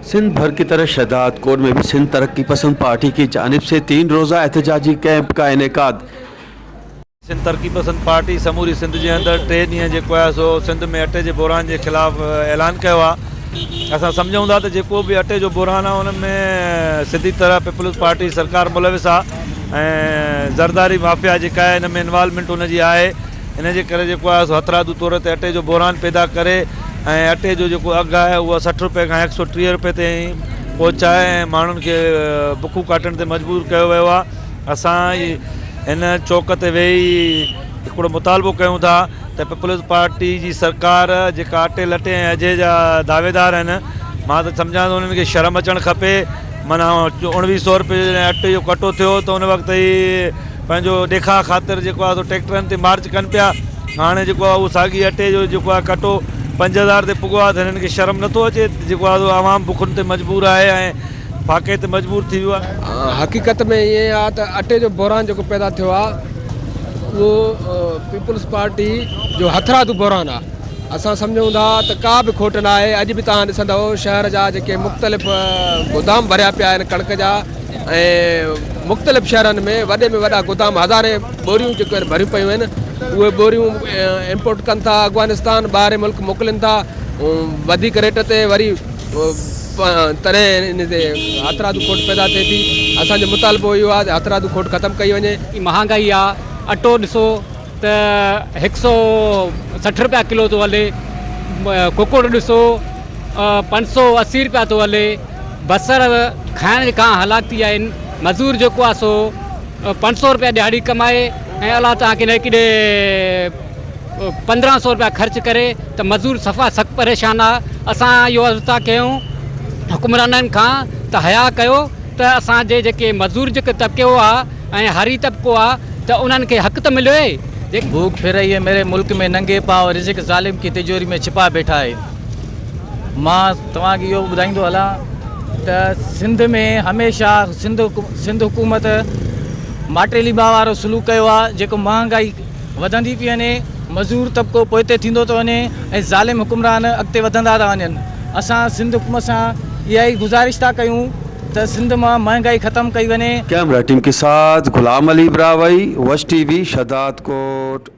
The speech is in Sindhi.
سنڌ भर की तरह शहदाद कोट में भी सिंध तरक्की पसंद पार्टी की जानिब से तीन रोज़ा एहतजाजी कैंप का इनेकाद। سنڌ ترقي پسند پارٽي سموري سنڌ جي اندر ٽي ڏينهن جيڪو آهي سو سنڌ ۾ اٽي جي بحران جي خلاف اعلان ڪيو آهي اسان سمجهون ٿا ته جيڪو به اٽي جو بحران آهي ان ۾ سڌي طرح پيپلز پارٽي سرڪار ملوث آهي ۽ زرداري مافيا جيڪا آهي ان ۾ انوالومينٽ ان جي آهي ان جي ڪري جيڪو آهي سو هٿرادو طور تي اٽي جو بحران پيدا ڪري ۽ اٽي جو جيڪو اگهه آهي اهو 60 روپئي کان 130 روپئي تائين پهچائي ۽ ماڻهن کي بکون ڪاٽڻ تي مجبور ڪيو ويو آهي اسان هن چوڪ تي ويهي هڪڙو مطالبو ڪيون ٿا ته پيپلز پارٽي جي سرڪار جيڪا اٽي لٽي ۽ اجهي جا دعويدار آهن مان ته سمجهان ٿو انهن کي شرم اچڻ کپي معنيٰ اوڻويهه سئو روپيه جڏهن اٽي جو ڪٽو ٿيو ته ان وقت هي پنهنجو ڏيکاء خاطر جيڪو آهي سو ٽريڪٽرن تي مارچ ڪن پيا هاڻي جيڪو آهي اهو ساڳي اٽي جو جيڪو آهي ڪٽو 5000 تي پڳو آهي ته هنن کي شرم نٿو اچي جيڪو آهي سو عوام بکن تي مجبور آهي ۽ فاقي تي مجبور ٿي ويو آهي. حقيقت ۾ ائين آهي ته اٽي جو بحران جيڪو پيدا ٿيو آهي اهو پيپلز پارٽي جو هٿرادو بحران آهي. اسان سمجهون ٿا ته ڪا به کوٽ نه آهي. اڄ به توهان ڏسندؤ شهر جا جيڪي مختلف گودام ڀريا پيا آهن ڪڻڪ جا ۽ مختلف شهرن ۾ وڏي ۾ وڏا گودام هزارين ٻوريون جيڪي آهن ڀريون پيون آهن اهي ٻوريون امپورٽ ڪن ٿا افغانستان ٻاهرين ملڪ موڪلين ٿا وڌيڪ ريٽ تي وري تڏهن ان تي هٿرادو کوٽ پيدا ٿئي ٿي. اسان جو مطالبو اهو آهي ته هٿرادو کوٽ ختم ڪئي وڃي. مهانگائي آ اٽو ڏسو ته هڪ سو 60 روپيا ڪلو ٿو هلي ڪڪڙ ڏسو 580 روپيا ٿو هلي بصر کائڻ کان هلاڪ ٿي ويا آهن مزور جيڪو آ سو 500 روپيا ڏهاڙي ڪمائي ۽ الله توهان کي ڪڏي 1500 روپيا خرچ ڪري ته مزور صفا سخت پريشان آ اسان اهو عرض ٿا ڪيون حڪمرانن کان ته حيا ڪيو ته اسان جي جيڪي مزور جيڪي طبقو آ ۽ هاري طبقو آ ته انهن کي حق ته ملي. ڀوک ڦر رهي هي ميري ملڪ ۾ ننگي پانء رزق ظالم ڪي تجوري ۾ ڇپا بيٺا هي مان توهان کي اهو ٻڌائيندو هلان ته سنڌ ۾ هميشه سنڌ سنڌ حڪومت ماٽيلي ڀاء وارو سلوڪ ڪيو آ جيڪو مهانگائي وڌندي پئي وڃي، مزور طبقو پوئتي ٿيندو ٿو وڃي ۽ ظالم حڪمران اڳتي وڌندا ٿا وڃن. اسان سنڌ حڪومت سان اها ئي گذارش ٿا ڪيون ته سنڌ مان مهنگائي ختم ڪئي وڃي. ڪيمرا ٽيم ڪي ساٿ غلام علي براهوئي، وش ٽي وي، شھدادڪوٽ.